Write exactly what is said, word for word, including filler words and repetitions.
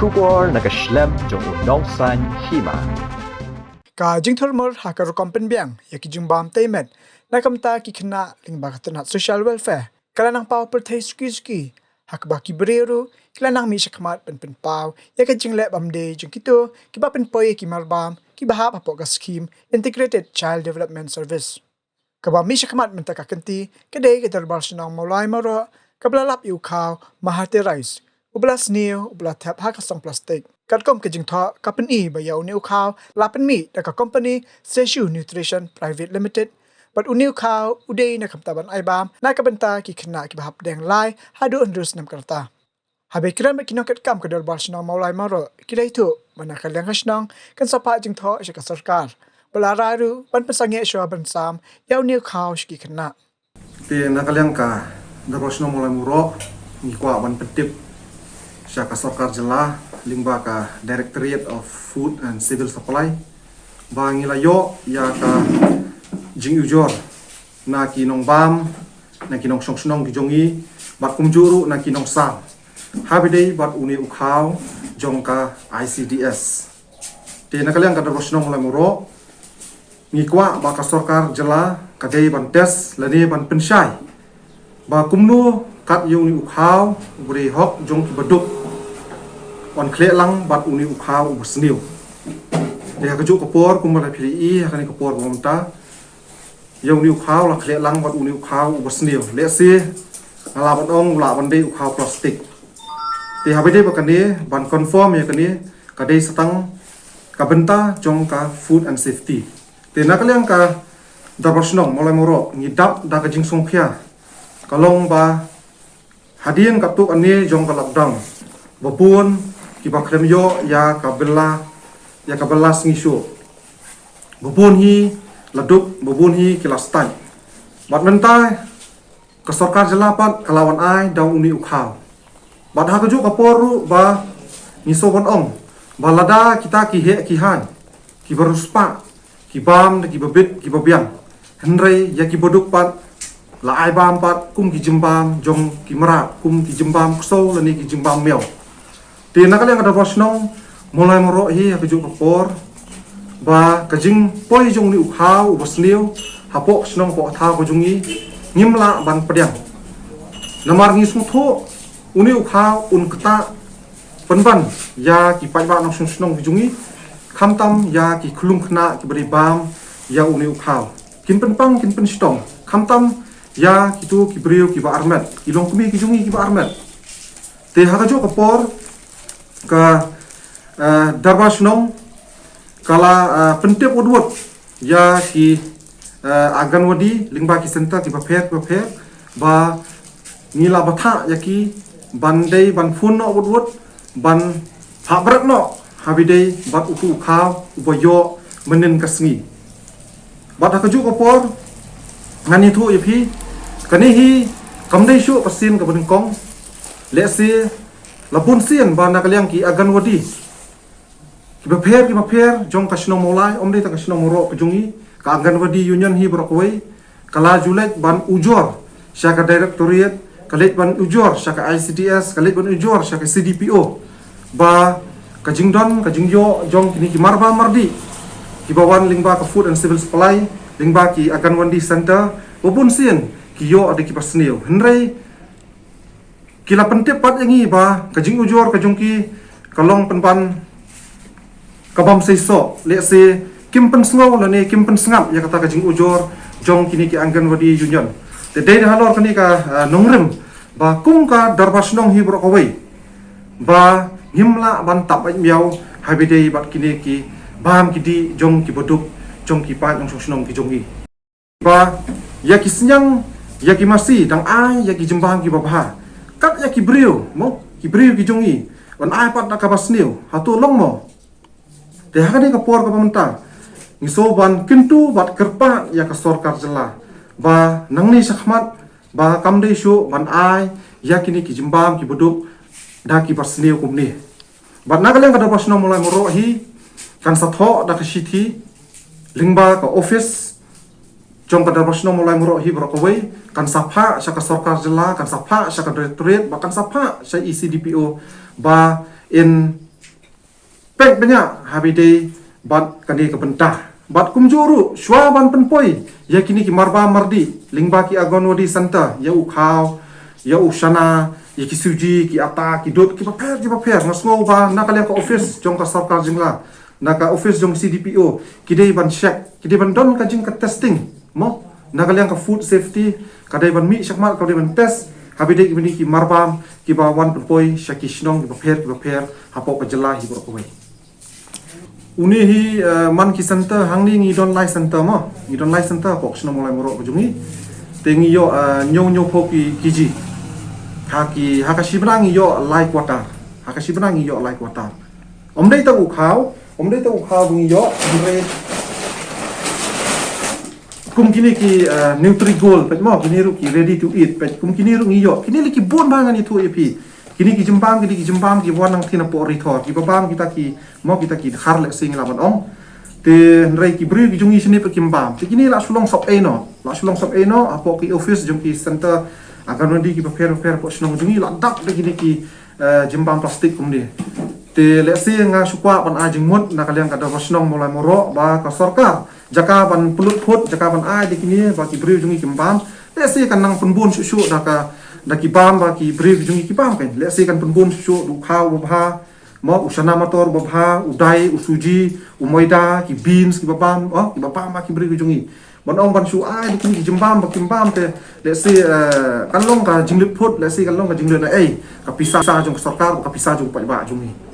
Khubor na ka shlem jong u nongsan hima. Ka jingthurmur ha ka rukom pynbiang ïa ki jingbam tei met na ka bynta ki khynnah lyngba ka tnat social welfare ka la nang paw pyrthei suki suki, ha kaba ki briew ruh ki la nang mih shakhmat ban pynpaw ïa ka jingleh bam dei jong kito kiba pynpoi ïa ki marbam kiba hap hapoh ka skhim Integrated Child Development Service. Kaba mih shakhmat mynta ka kynti ka dei ka Dorbar Shnong Mawlai Mawroh kaba la lap ïa u khaw Mahathir Rise, uba la sniew, uba la thep ha ka song plastik. Katkum ka jingthoh ka pyni ba ïa une u khaw la pynmih da ka kompani Seju Nutrition Private Limited, bad une u khaw u dei na ka bynta ban ai bam na ka bynta ki khynnah kiba hap deng lai haduh hynriew snem ka rta. Haba kren bad ki nongkitkam ka Dorbar Shnong Mawlai Mawroh, ki la ïathuh ba na ka liang ka shnong kan sa phah jingthoh sha ka sorkar ba la rai ruh ban pynsangeh shuwa ban sam ïa une u khaw sha ki khynnah. Te na ka liang ka Dorbar Shnong Mawlai Mawroh, ngi kwah ban pyntip sha ka sorkar jylla lyngba ka Directorate of Food and Civil Supply ba ngi la ïoh ïa ka jingujor na ki nongbam, na ki nongshong shnong ki jong ngi, bad kumjuh ruh na ki nongsam, haba dei bad une u khaw jong ka I C D S. Te na ka liang ka Dorbar Shnong Mawlai Mawroh, ngi kwah ba ka sorkar jylla ka dei ban test lane ban pynshai ba kumno kat ïa une u khaw uba dei hok jong kiba duk un khleh lang bad une u khaw uba sniew. Te ha kajuh ka por, kumba la phi ïohi ha kane ka por ba mynta, ïa une u khaw la khleh lang bad une u khaw uba sniew. Lehse nga lah ban ong u lah ban dei u khaw plastik. Te haba dei ba kane, ban confirm ïa kane, ka dei sa tang ka bynta jong ka food and safety. Te na ka liang ka Dorbar Shnong Mawlai Mawroh, ngi dap da ka jingsngewkhia, ka long ba hadien katto katne jong ka lockdown, ba bun kiba khlem ïoh ïa ka bylla, ïa ka bylla sngi shuh. Ba bun hi la duk, ba bun hi ki la stait. Bad mynta ka sorkar jylla pat ka la wan ai da une u khaw. Bad ha kajuh ka por ruh ba ngi sngewbha ban ong ba lada kita ki heh ki haiñ kiba riewspah ki bam da kiba bit kiba biang, hynrei ïa kiba duk pat la ai bam pat kum ki jingbam jong ki mrad, kum ki jingbam ksew lane ki jingbam miaw. Te na ka liang ka Dorbar Shnong Mawlai Mawroh hi ha kajuh ka por ba ka jingpoi jong une u khaw uba sniew hapoh ka shnong hapoh ka thaw ka jong ngi, ngim lah ban pdiang. Namar ngi sngewthuh une u khaw un ktah pynban ïa ki paidbah nongshong shnong ki jong ngi, khamtam ïa ki khyllung khynnah kiba dei bam ïa une u khaw. Kin pynpang, kin pynshitom, khamtam ïa kito ki briew kiba armet, ki longkmie ki jong ngi kiba armet. Te ha kajuh ka por ka, eh, Dorbar Shnong ka la, eh, pyntip wut wut ïa ki, eh, Anganwadi lyngba ki center kiba pher kiba pher ba ngi la bthah ïa ki ban dei ban phone noh wut wut, ban hap bret noh haba dei bad utu u khaw uba ïoh mynnin ka sngi. Bad ha kajuh ka por ngan ïathuh ïa phi, kane hi kam dei shuh ka sien kaba nyngkong. Lehse la bun sien ba na ka liang ki Anganwadi kiba pher kiba pher jong ka shnong Mawlai, ym dei tang ka shnong Mawroh ka jong ngi, ka Anganwadi Union hi baroh kawei ka la ju leit ban ujor sha ka Directorate, ka leit ban ujor sha ka I C D S, ka leit ban ujor sha ka C D P O, ba ka jingdon ka jingïoh jong kine ki marbam mardih kiba wan lyngba ka Food and Civil Supply, lyngba ki Anganwadi Center, ba bun sien ki ïoh da kiba sniew. Hynrei ki la pyntip pat ïa ngi ba ka jingujor ka jong ki ka long pynban ka bym seisoh, lehse kim pynsngew lane kim pynsngap ïa kata ka jingujor jong kine ki Anganwadi Union. Te dei da halor kane ka, ah, nongrim ba kum ka Dorbar Shnong hi baroh kawei ba ngim lah ban tap beit miaw haba dei bad kine ki bam ki dih jong kiba duk, jong ki paid nongshong shnong ki jong ngi. Ba ïa ki sniang, ïa ki masi dang ai ïa ki jingbam kiba bha. Kat ïa ki briew, mo, ki briew ki jong ngi, yn ai pat da kaba sniew, hato long mo? Te ha kane ka por kaba mynta ngi sngewbha ban kyntu bad kyrpad ïa ka sorkar jylla ba nangne shakhmat ba kam dei shuh ban ai ïa kine ki jingbam kiba duk da kiba sniew kumne. Bad na ka liang ka Dorbar Shnong Mawlai Mawroh hi kan sa thoh da ka shithi lyngba ka office jong ka Dorbar Shnong Mawlai Mawroh hi baroh kawei, kan sa phah sha ka sorkar jylla, kan sa phah sha ka Directorate, bad kan sa phah sha E C D P O ba in pek bniah haba ïadei bad kane ka bynta. Bad kumjuh ruh shuwa ban pynpoi ïa kine ki marbam mardih lyngba ki Anganwadi Center, ïa u khaw, ïa u shana, ïa ki suji, ki ata, ki dud, ki bapher ki bapher, nga sngew ba na ka liang ka office jong ka sorkar jylla, na ka office jong C D P O, ki dei ban check, ki dei ban don ka jing ka testing mo, na ka liang ka food safety, ka dei ban mih shakhmat, ka dei ban test haba ïadei kine ki marbam kiba wan pynpoi sha ki shnong ki bapher ki bapher hapoh ka jylla hi baroh kawei. Une hi, eh, man ki center, hangne ngi don lai center mo, ngi don lai center hapoh ka shnong Mawlai Mawroh ka jong ngi. Te ngi ïoh, eh, hynñiew hynñiewphew ki, ki ji. Ha ki, ha ka shi bnai ngi ïoh lai quarter. Ha ka shi bnai ngi ïoh lai quarter. Ym dei tang u khaw, ym dei tang u khaw ngi ïoh, hynrei kum kine ki, eh, Nutri Gold, peit mo, kine ruh ki ready to eat, peit kum kine ruh ngi ïoh, kine lei ki bun ba ngan ïathuh ïa phi. Kine ki jingbam, kine ki jingbam kiba wan nangtei napoh Ri Thor, kiba bam kita ki, mo, kita ki dkhar, lehse ngi lah ban ong. Te hynrei ki briew ki jong ngi shane pat kim bam. Te kine lah shu long sop ei noh, lah shu long sop ei noh hapoh ki office jong ki center Anganwadi kiba pher bapher hapoh shnong jong ngi, lah dap da kine ki, eh, jingbam plastik kumne. Te lehse nga shu kwah ban ai jingmut na ka liang ka dorbar shnong Mawlai Mawroh ba ka sorkar, jaka ban pynlut phut, jaka ban ai da kine ba ki briew jong ngi kim bam, lehse kan nang pynbun shuh shuh da ka, da ki bam ba ki briew jong ngi ki bam kan. Lehse kan pynbun shuh shuh da u khaw uba bha, mo, u shana mator uba bha, u dai, u suji, u maida, ki beans kiba bam, oh, kiba bam ba ki briew jong ngi. Ban ong ban shu ai da kine ki jingbam ba kim bam te, lehse, eh, kan long ka jinglut phut, lehse kan long ka jinglut ei, ka pisa jong ka sorkar, ka pisa jong u paidbah jong ngi.